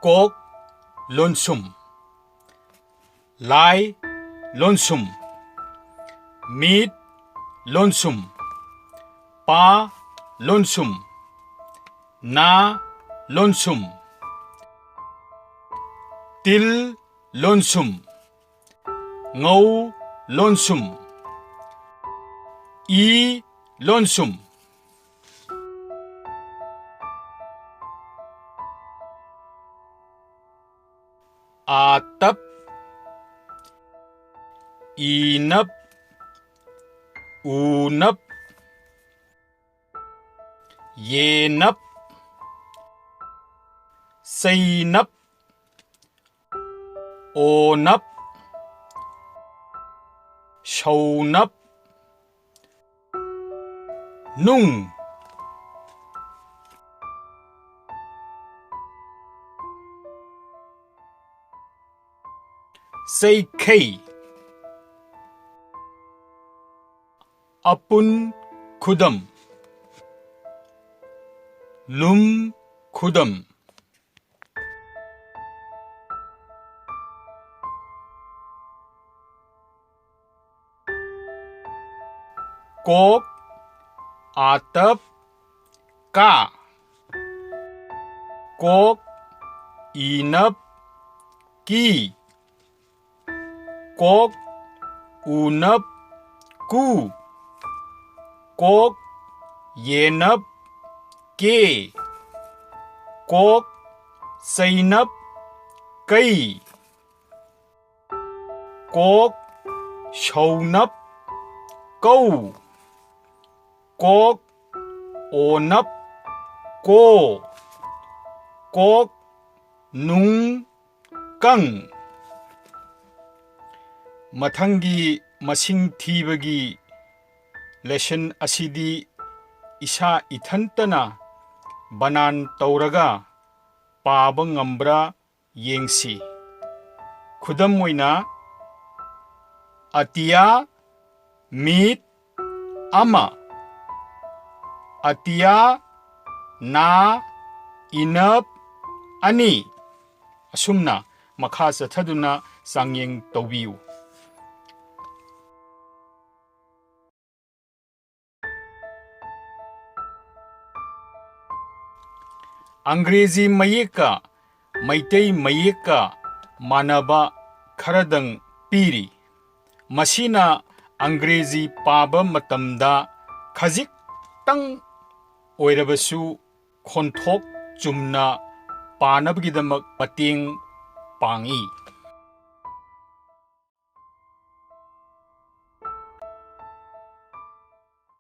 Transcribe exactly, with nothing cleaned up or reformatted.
ꯀꯣꯛ ꯂꯣꯟꯁꯨꯝ꯫ ꯂꯥꯏ ꯂꯣꯟꯁꯨꯝ꯫ ꯃꯤꯠ ꯂꯣꯟꯁꯨꯝ꯫ ꯄꯥ ꯂꯣꯟꯁꯨꯝ꯫ ꯅꯥ ꯂꯣꯟꯁꯨꯝ꯫ ꯇꯤꯜ ꯂꯣꯟꯁꯨꯝ꯫ ꯉꯧ ꯂꯣꯟꯁꯨꯝ꯫ ꯏ ꯂꯣꯟꯁꯨꯝ꯫ ꯑꯥꯇꯞ꯫ ꯏꯅꯞ꯫ ꯎꯅꯞ꯫ ꯌꯦꯅꯞ꯫ ꯆꯩꯅꯞ꯫ ꯑꯣꯅꯞ꯫ ꯁꯧꯅꯞ꯫ ꯅꯨꯡ꯫ ꯆꯩꯈꯩ꯫ ꯑꯄꯨꯟ ꯈꯨꯗꯝ꯫ ꯂꯨꯝ ꯈꯨꯗꯝ꯫ ꯀꯣꯛ ꯑꯥꯇꯞ ꯀꯥ꯫ ꯀꯣꯛ ꯏꯅꯞ ꯀꯤ꯫ ꯀꯣꯛ ꯎꯅꯞ ꯀꯨ꯫ ꯀꯣꯛ ꯌꯦꯅꯞ ꯀꯦ꯫ ꯀꯣꯛ ꯆꯩꯅꯞ ꯀꯩ꯫ ꯀꯣꯛ ꯁꯧꯅꯞ ꯀꯧ꯫ ꯀꯣꯛ ꯑꯣꯅꯞ ꯀꯣ꯫ ꯀꯣꯛ ꯅꯨꯡ ꯀꯪ꯫ ꯃꯊꯪꯒꯤ ꯃꯁꯤꯡ ꯊꯤꯕꯒꯤ lesson ꯑꯁꯤꯗꯤ ꯏꯁꯥ ꯏꯊꯟꯇꯅ ꯕꯅꯥꯟ ꯇꯧꯔꯒ ꯄꯥꯕ ꯉꯝꯕ꯭ꯔꯥ ꯌꯦꯡꯁꯤ꯫ ꯈꯨꯗꯝ ꯑꯣꯏꯅ, ꯑꯇꯤꯌꯥ ꯃꯤꯠ ꯑꯃ꯫ ꯑꯇꯤꯌꯥ ꯅꯥ ꯏꯅꯞ ꯑꯅꯤ꯫ ꯑꯁꯨꯝꯅ ꯃꯈꯥ ꯆꯠꯊꯗꯨꯅ ꯆꯥꯡꯌꯦꯡ ꯇꯧꯕꯤꯌꯨ꯫ ꯑꯪꯒ꯭ꯔꯦꯖꯤ ꯃꯌꯦꯛꯀ ꯃꯩꯇꯩ ꯃꯌꯦꯛꯀ ꯃꯥꯟꯅꯕ ꯈꯔꯗꯪ ꯄꯤꯔꯤ꯫ ꯃꯁꯤꯅ ꯑꯪꯒ꯭ꯔꯦꯖꯤ ꯄꯥꯕ ꯃꯇꯝꯗ ꯈꯖꯤꯛꯇꯪ ꯑꯣꯏꯔꯕꯁꯨ ꯈꯣꯟꯊꯣꯛ ꯆꯨꯝꯅ ꯄꯥꯅꯕꯒꯤꯗꯃꯛ ꯃꯇꯦꯡ ꯄꯥꯡꯏ꯫